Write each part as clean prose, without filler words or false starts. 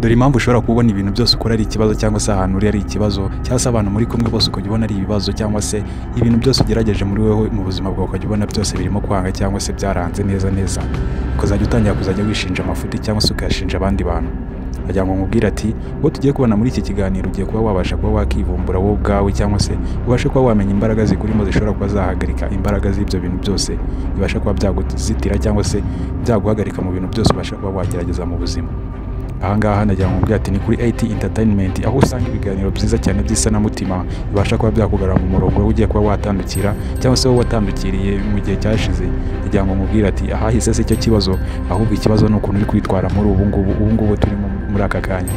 Dore impamvu ushobora kubona ibintu byose ukora ari ikibazo, cyangwa se ahantu uri ari ikibazo, cyangwa se abantu muri kumwe bose ukajya ubona ari ibibazo, cyangwa se ibintu byose ugerageje muri wowe mu buzima bwawe ukajya ubona byose birimo kwanga cyangwa se byaranze neza neza, ukazajya utangira kuzajya wishinja amafuti cyangwa se ukayashinja abandi bantu. Wagira ngo nkubwire ati ubwo tugiye kubona muri iki kiganiro ugiye kuba wabasha kuba wakivumbura wowe ubwawe, cyangwa se ubashe kuba wamenya imbaraga zikurimo zishobora kuba zahagarika imbaraga z'ibyo bintu byose bibasha kuba byaguzitira cyangwa se byaguhagarika mu bintu byose ubasha kuba wagerageza mu buzima. Aha ngaha nagira ngo nkubwire ati ni kuri AT Entertainment, aho usanga ibiganiro byiza cyane by'isanamutima bibasha kuba byakugarura mu murongo wowe ugiye kuba watandukira cyangwa se wowe watandukiriye mu gihe cyashize. Nagira ngo nkubwire ati ahahise si cyo kibazo, ahubwo ikibazo ni ukuntu uri kwitwara muri ubu ngubu, ubu ngubu turimo muri aka kanya.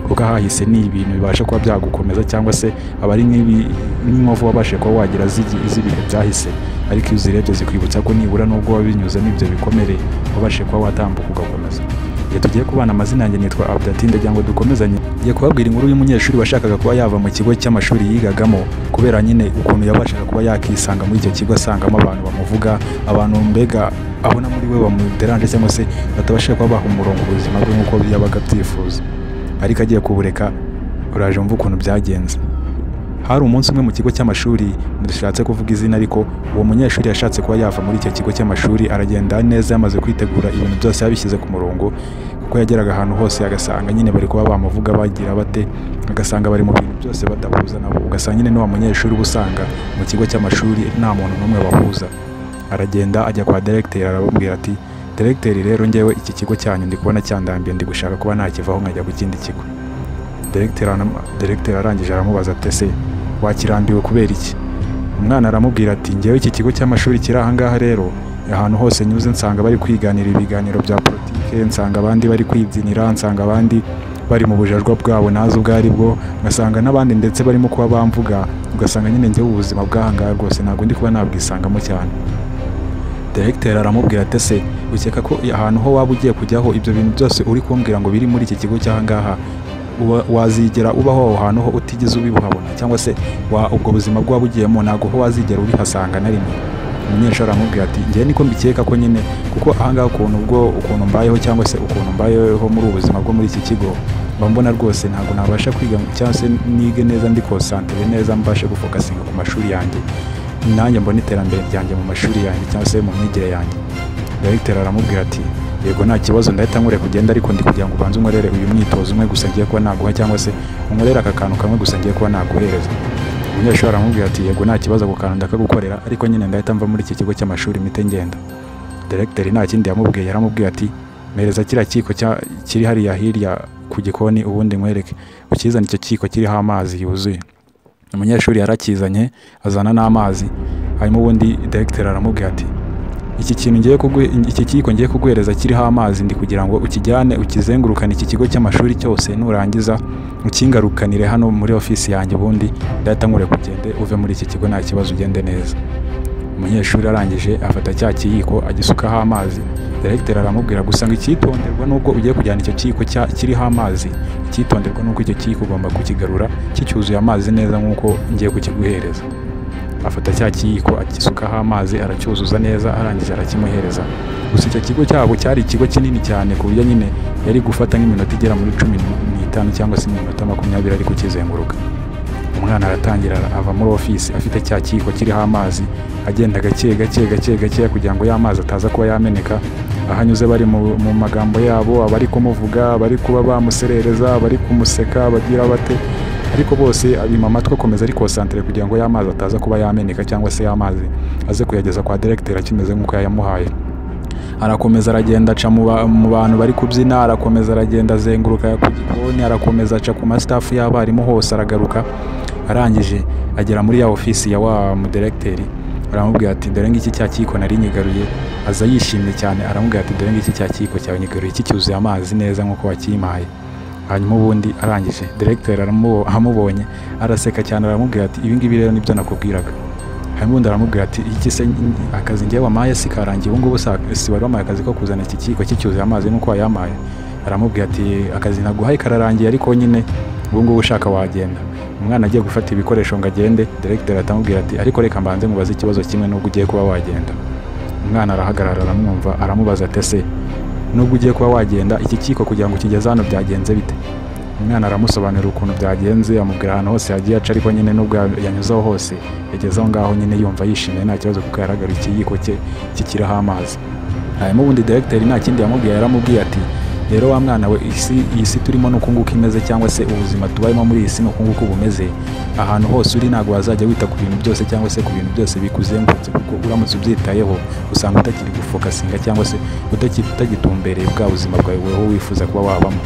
Kuko ahahise ni ibintu bibasha kuba byagukomeza cyangwa se aba ari nk'inkovu wabashije kuba wagira z'ibihe byahise, ariko iyo uzirebye zikwibutsa ko nibura nubwo wabinyuzemo ibyo bikomere wabashije kuba watambuka ugakomeza. Igihe tugiye kubana, amazina yanjye nitwa Abdatinde, ndagira ngo dukomezanye. Ngiye kubabwira inkuru y'umunyeshuri washakaga kuba yava mu kigo cy'amashuri yigagamo, kubera nyine ukuntu yabashaga kuba yakisanga muri icyo kigo asangamo abantu bamuvuga, abantu mbega abona muri we bamuderanje cyangwa se batabashije kuba baha umurongo ubuzima bwe nk'uko yabaga abyifuza. Ariko agiye kubureka, uraje wumve ukuntu byagenze. Hari umunsi umwe mu kigo cy'amashuri, ntidushatse kuvuga izina, ariko uwo munyeshuri yashatse kuba yava muri icyo kigo cy'amashuri, aragenda neza yamaze kwitegura ibintu byose yabishyize ku murongo, kuko yageraga ahantu hose agasanga nyine bari kuba bamuvuga bagira bate, agasanga bari mu bintu byose badahuza nabo, ugasanga nyine n'uwo munyeshuri uba usanga mu kigo cy'amashuri nta muntu n'umwe bahuza. Aragenda ajya kwa directeur arababwira ati directeur rero njyewe iki kigo cyanyu ndi kubona cyandambiye, ndi gushaka kuba nakivaho nkajya ku kindi kigo. Directeur arangije aramubaza ati ese wakirambiwe kubera iki? Umwana aramubwira ati njyewe iki kigo cy'amashuri kiri aha ngaha rero, ahantu hose nyuze nsanga bari kwiganira ibiganiro bya politike, nsanga abandi bari kwibyinira, nsanga abandi bari mu bujajwa bwabo ntazi ubwo ari bwo, ngasanga n'abandi ndetse barimo kuba bamvuga, ugasanga nyine njyewe ubuzima bw'aha ngaha rwose ntabwo ndi kuba nabwisangamo cyane. Directeur aramubwira ati ese ukeka ko ahantu ho waba ugiye kujyaho ibyo bintu byose uri kumbwira ngo biri muri iki kigo cy'aha ngaha wazigera ubaho aho hantu ho utigeze ubihabona, cyangwa se ubwo buzima bwaba ugiyemo ntabwo ho wazigera ubihasanga na rimwe. Umunyeshuri aramubwira ati njyewe niko mbikeka ko nyine, kuko aha ngaha ukuntu mbayeho cyangwa se ukuntu mbayeho muri ubu buzima bwo muri iki kigo, mba mbona rwose ntabwo nabasha kwiga cyangwa se nige neza ndi konsantere neza mbashe gufokasinga ku mashuri yanjye, nanjye mbona iterambere ryanjye mu mashuri yanjye cyangwa se mu myigire yanjye. Directeur aramubwira ati yego nta kibazo ndahita nkureka ugende, ariko ndi kugira ngo ubanze unkorere uyu mwitozo umwe gusa ngiye kuba naguha, cyangwa se unkorere aka kantu kamwe gusa ngiye kuba naguhereza. Umunyeshuri aramubwira ati yego nta kibazo ako kantu ndakagukorera, ariko nyine ndahita mva muri iki kigo cy'amashuri mpite ngenda. Directeur nta kindi yamubwiye, yaramubwiye ati mpereza kiriya kiko kiri hariya hirya ku gikoni ubundi nkwereke, ukizane icyo kiko kiriho amazi yuzuye. Umunyeshuri yarakizanye azana n'amazi, hanyuma ubundi directeur aramubwira ati iki kintu ngiye iki kiko ngiye kuguhereza kiriho amazi ndi kugira ngo ukijyane ukizengurukane iki kigo cy'amashuri cyose, nurangiza ukingarukanire hano muri ofisi yanjye, ubundi ndahita nkureka ugende uve muri iki kigo nta kibazo ugende neza. Umunyeshuri arangije afata cya kiyiko agisukaho amazi. Directeur aramubwira gusa ngo icyitonderwa nubwo ugiye kujyana icyo kiyiko kiriho amazi, icyitonderwa nuko icyo kiyiko ugomba kukigarura kicyuzuye amazi neza nk'uko ngiye kukiguhereza. Afata cya kiyiko agisukaho amazi aracyuzuza neza, arangije arakimuhereza. Gusa icyo kigo cyabo cyari ikigo kinini cyane ku buryo nyine yari gufata nk'iminota igera muri 15 cyangwa se iminota 20 ari kukizenguruka. Umwana aratangira ava muri ofisi afite cya kiyiko kiriho amazi, agenda gake gake gake gake kugira ngo ya mazi ataza kuba yameneka. Aho anyuze bari mu magambo yabo, abari kumuvuga, abari kuba bamuserereza, abari kumuseka, bagira bate, ariko bose abima amatwi akomeza ari konsantere kugira ngo ya mazi ataza kuba yameneka cyangwa se ya mazi aze kuyageza kwa directeur akimeze nk'uko yayamuhaye. Arakomeza aragenda aca mu bantu bari kubyina, arakomeza aragenda azenguruka ku gikoni, arakomeza aca ku ma staff y'abarimu hose, aragaruka. Arangije agera muri ya ofisi ya wa mudirecteur, aramubwira ati dore ngiki cya kiyiko nari nyigaruye. Aza yishimye cyane aramubwira ati dore ngiki cya kiyiko cyawe nyigaruye kicyuzuye amazi neza nk'uko wakimpaye. Hanyuma ubundi arangije directeur amubonye araseka cyane aramubwira ati ibi ngibi rero nibyo nakubwiraga. Hanyuma ubundi aramubwira ati iki se akazi ngewe wampaye si karangiye ubu ngubu, si wari wampaye akazi ko kuzana iki kiyiko kicyuzuye amazi nk'uko wayampaye? Aramubwira ati akazi naguhaye kararangiye, ariko nyine ubu ngubu ushaka wagenda. Umwana agiye gufata ibikoresho ngo agende, directeur atamubwira ati ariko reka mbanze nkubaze ikibazo kimwe nubwo ugiye kuba wagenda. Umwana arahagarara aramwumva, aramubaza ati ese Nubwo ugiye kuba wagenda, iki kiko kugira ngo ukigeze hano byagenze bite? Umwana aramusobanurira ukuntu byagenze, amubwira ahantu hose yagiye aca, ariko nyine nubwo yanyuzeho hose yageze aho ngaho nyine yumva yishimiye nta kibazo, kuko yaragaruye ikiyiko cye kikiriho amazi. Hanyuma ubundi directeur nta kindi yamubwiye, yaramubwiye ati rero wa mwana we, iyi si turimo ni uku nguku imeze, cyangwa se ubuzima tubayemo muri iyi si ni uku nguku bumeze. Ahantu hose uri ntabwo wazajya wita ku bintu byose cyangwa se ku bintu byose bikuzengurutse, kuko uramutse ubyitayeho usanga utakiri gufokasinga cyangwa se utagitumbereye bwa buzima bwawe weho wifuza kuba wabamo.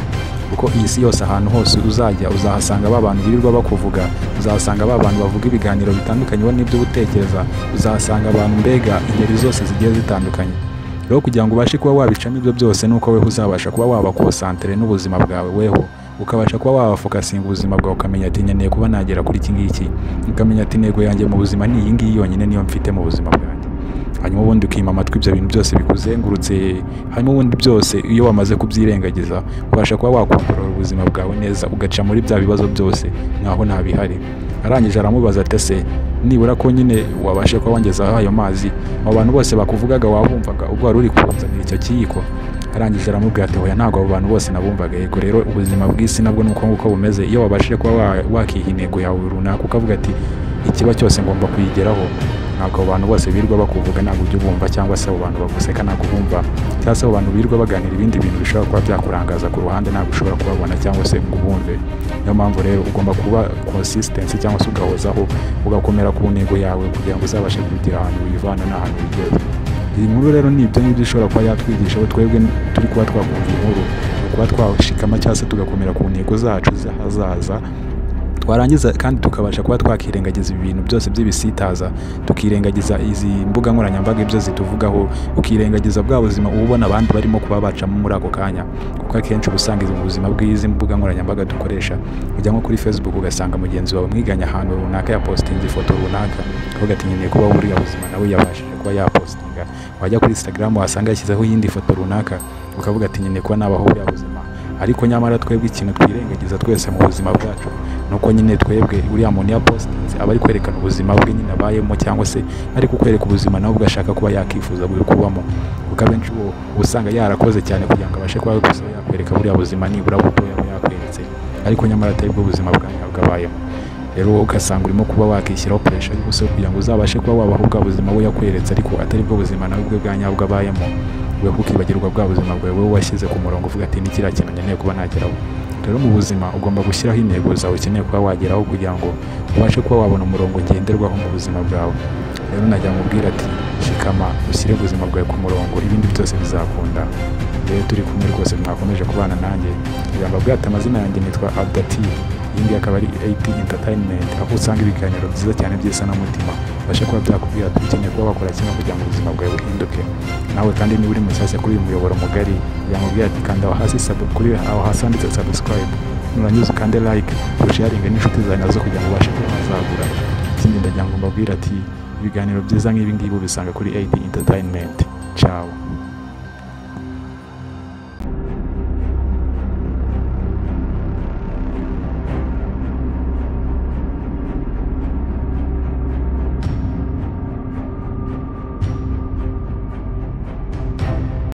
Kuko iyi si yose ahantu hose uzajya uzahasanga ba bantu birirwa bakuvuga, uzahasanga ba bantu bavuga ibiganiro bitandukanye wowe n'ibyo utekereza, uzahasanga abantu mbega ingeri zose zigiye zitandukanye. Rero kugira ngo ubashe kuba wabicamo ibyo byose nuko weho uzabasha kuba waba konsantere n'ubuzima bwawe, weho ukabasha kuba wabafokasinga ubuzima bwawe, ukamenya ati nkeneye kuba nagera kuri iki ngiki, ukamenya ati intego yanjye mu buzima ni iyi ngiyi yonyine niyo mfite mu buzima bwanjye. Hanyuma ubundi ukima amatwi ibyo bintu byose bikuzengurutse, hanyuma ubundi byose iyo wamaze kubyirengagiza ubasha kuba wakontorora ubuzima bwawe neza, ugaca muri bya bibazo byose nkaho nta bihari. Arangije aramubaza ati ese nibura ko nyine wabashe kuba wangezaho ayo mazi, abo bantu bose bakuvugaga wabumvaga ubwo wari uri kunzanira icyo kiyiko? Arangije aramubwira ati oya, ntabwo abo bantu bose nabumvaga. Yego rero ubuzima bw'isi nabwo ni uko nguko bumeze, iyo wabashije kuba wakiha intego yawe runaka ukavuga ati ikiba cyose ngomba kuyigeraho, ntabwo abo bantu bose birirwa bakuvuga ntabwo ujya ubumva, cyangwa se abo bantu baguseka ntabwo ubumva, cyangwa se abo bantu birirwa baganira ibindi bintu bishobora kuba byakurangaza ku ruhande ntabwo ushobora kubabona cyangwa se ngo ubumve. Niyo mpamvu rero ugomba kuba consistency cyangwa se ugahozaho, ugakomera ku ntego yawe kugira ngo uzabashe kugira ahantu wivana n'ahantu wigeze. Iyi nkuru rero ni ibyo ngibyo ishobora kuba yatwigisha aho twebwe turi kuba twakumva inkuru, kuba twashikama cyangwa se tugakomera ku ntego zacu z'ahazaza, twarangiza kandi tukabasha kuba twakirengagiza ibintu byose by'ibisitaza, tukirengagiza izi mbuga nkoranyambaga ibyo zituvugaho, ukirengagiza bwa buzima uba ubona abandi barimo kuba bacamo muri ako kanya. Kuko akenshi uba usanga izi buzima bw'izi mbuga nkoranyambaga dukoresha, ujya nko kuri Facebook ugasanga mugenzi wawe mwiganye ahantu runaka yapostinze ifoto runaka, ukavuga ati nkeneye kuba buriya buzima nawe yabashije kuba yapostinga. Wajya kuri Instagram wasanga yashyizeho iyindi foto runaka, ukavuga ati nkeneye kuba nabaho buriya buzima. Ariko nyamara twebwe ikintu twirengagiza twese mu buzima bwacu nuko nyine twebwe uriya muntu yapostinze aba ari kwerekana ubuzima bwe nyine abayemo, cyangwa se ari kukwereka ubuzima nawe ubwo ashaka kuba yakifuza kubamo. Kuko abenshi bo usanga yarakoze cyane kugira ngo abashe kuba gusa yakwereka buriya buzima nibura butoya aba yakweretse, ariko nyamara atari bwo buzima bwa nyabwo abayemo. Rero ugasanga urimo kuba wakishyiraho pressure y'ubusa kugira ngo uzabashe kuba wabaho bwa buzima we yakweretse, ariko atari bwo buzima nawe ubwe bwa nyabwo abayemo. We ukibagirwa bwa buzima bwawe wowe washyize ku murongo uvuga ati ni kiriya kintu nkeneye kuba nageraho. Rero mu buzima ugomba gushyiraho intego zawe ukeneye kuba wageraho kugira ngo ubashe kuba wabona umurongo ngenderwaho mu buzima bwawe. Rero najya nkubwira ati shikama ushyire ubuzima bwawe ku murongo, ibindi byose bizakunda. Rero turi kumwe rwose, mwakomeje kubana nanjye. Mbabwira ati amazina yanjye nitwa Abdati, iyi ngiyi akaba ari AT Entertainment, aho usanga ibiganiro byiza cyane by'isanamutima ubasha kuba byakubwira ati ukeneye kuba wakora kimwe kugira ngo ubuzima bwawe buhinduke. Nawe kandi niba uri mushyashya kuri uyu muyoboro mugari, yamubwira ati kanda aho hasi kuri aho hasi handitse subscribe, nurangiza ukande like, usharinge n'inshuti zawe nazo kugira ngo ubashe kuba wazagura. Ikindi ndagira ngo mbabwire ati ibiganiro byiza nk'ibi ngibi ubisanga kuri AT Entertainment. Ciao.